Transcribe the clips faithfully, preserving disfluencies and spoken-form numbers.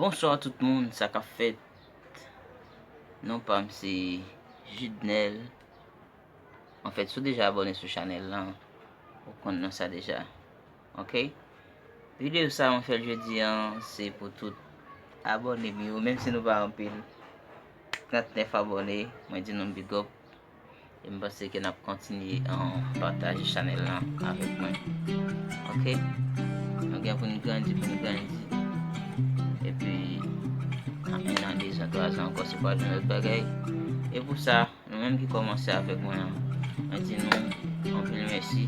Bonswa tout moun, sa k ap fèt? Non pa m se Judnel. Anfèt, si w deja abòne sou chanèl lan, ou konn non sa deja. Ok? Videyo sa mwen fè l jodi an, se pou tout abòne m yo, menm si nou pa anpil. Trannèf abòne, mwen di nou big up. E m panse ke n ap kontinye, um, pataje chanèl lan avèk mwen. Ok? Nou gen pou n grandi, pou n grandi. Epi, nan en an, de zan, twa zan ankò, se pral yon lòt bagay. E pou sa, nou menm ki kòmanse avèk mwen an, mwen di nou anpil mèsi.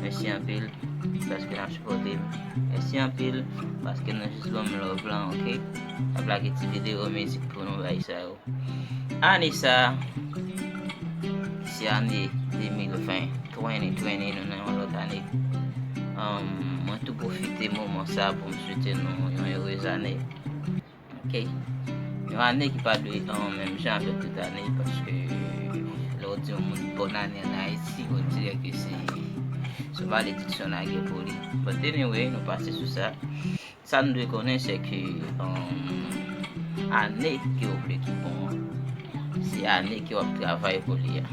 Mèsi anpil paske n ap sipòte m. Mèsi anpil paske nou jis ban m love lan, ok? N ap lage ti videyo mizik pou nou bay sa yo. Ane sa, se ane de mil ven, twenty twenty, nou nan yon lòt ane. Um, mwen tou pwofite moman sa pou m swete nou yon erez ane. Ok? Yon ane ki pa dwe, um, menm jan avèk tout ane, paske lè w di yon moun bòn ane ann Ayiti, on dirè ke se, se yon malediksyon lage pou li. But anyway, nou pase sou sa. Sa n dwe konnen, se ke, um, ane ke w vle ki bon an, se ane ke w ap travay pou li a.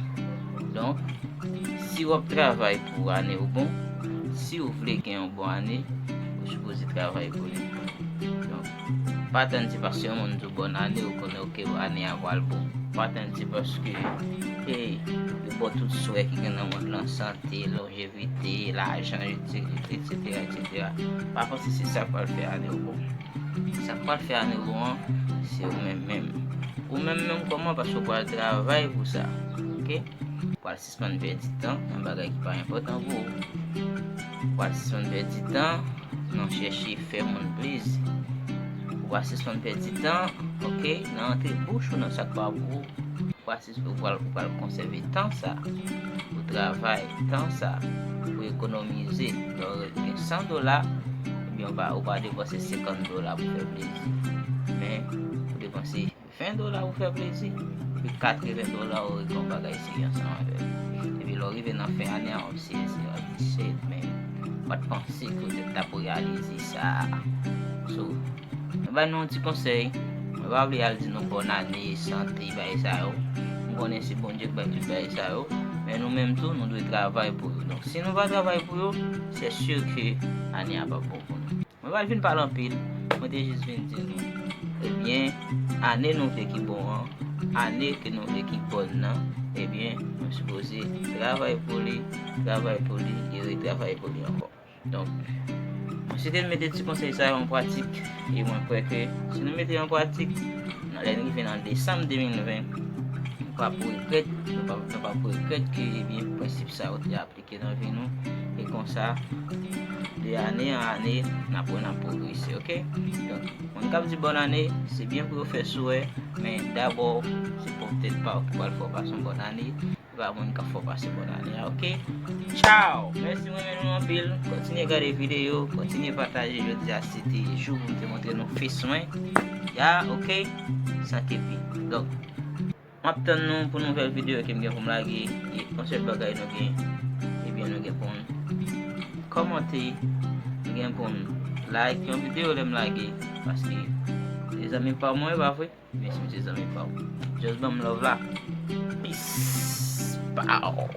Donk, si w ap travay pou ane w bon, si w vle gen yon bon ane, ou sipoze travay pou li. Donk, pa tann se paske yon moun di w bòn ane, ou konnen, ok, ane a pral bon. Pa tann se paske, hey, yo ba w tout swè ki gen nan mond lan, sante, lonjevite, lajan, etsetera, etsetera. Pa panse se sa k pral fè ane w bon. Sa k pral fè ane w bon an, se ou menm menm. Ou menm menm kòman? Paske w pral travay pou sa. Ok? Ou pral sispann pèdi tan nan bagay ki pa enpòtan pou ou. Ou pral sispann pèdi tan nan chèche fè moun plezi. Ou pral sispann pèdi tan, ok, nan antre bouch ou nan sa k pa pou ou. Ou pral sis-, ou pral, ou pral konsève tan sa pou travay, tan sa pou ekonomize. Lè w gen san dola, ebyen, ou pa, ou pa depanse senkant dola pou fè plezi. Men, ou depanse ven dola pou fè plezi, epi katreven dola ou regle yon bagay serye ansanm avè l. Epi lè w rive nan fen ane a, w ap sezi, w ap di, "Shit, man, m pa t panse ke w te t ap reyalize sa." So, mwen ba nou yon ti konsèy. Mwen pa vle al di nou bòn ane, sante, bagay sa yo. M konnen se Bondye k bay tout bagay sa yo. Men nou menm tou, nou dwe travay pou yo. Donk, si nou pa travay pou yo, se si ke ane a p ap bon pou nou. Mwen pa t vin pale anpil, mwen te jis vin di nou, ebyen, ane nou vle ki bon an, ane ke nou vle ki bòn nan, ebyen, nou sipoze travay pou li, travay pou li, e retravay pou li ankò. Donk, mwen swete n mete ti konsèy sa yo an pratik, e mwen kwè ke si nou mete yo an pratik, nan lè n rive nan desanm de mil ven, nou p ap regrèt, nou p ap, nou p ap regrèt ke, ebyen, prensip sa yo te aplike nan vi nou, e konsa, de ane an ane, n ap wè n ap pwogrese, ok? Donk, moun k ap di bòn ane, se byen pou yo fè swè, men dabò, se poutèt pa w ki pral fè w pase yon bòn ane, se pa moun k ap fè w pase bòn ane a, ok? Tchaw! Mèsi, mwen renmen nou anpil. Kontinye gade videyo, kontinye pataje. Jodi a, se te jou pou m te montre nou fes mwen. Ya, ok? San kepi. Donk, m ap tann nou pou nouvèl videyo ke m gen pou m lage. E yon sèl bagay nou gen, ebyen, nou gen pou n kòmante, nou gen pou n like yon videyo lè m lage. Paske se zanmi pa w mwen, e pa vre? Mèsi, mesye, zanmi pa w. Just ban m love la. Peace. Pow.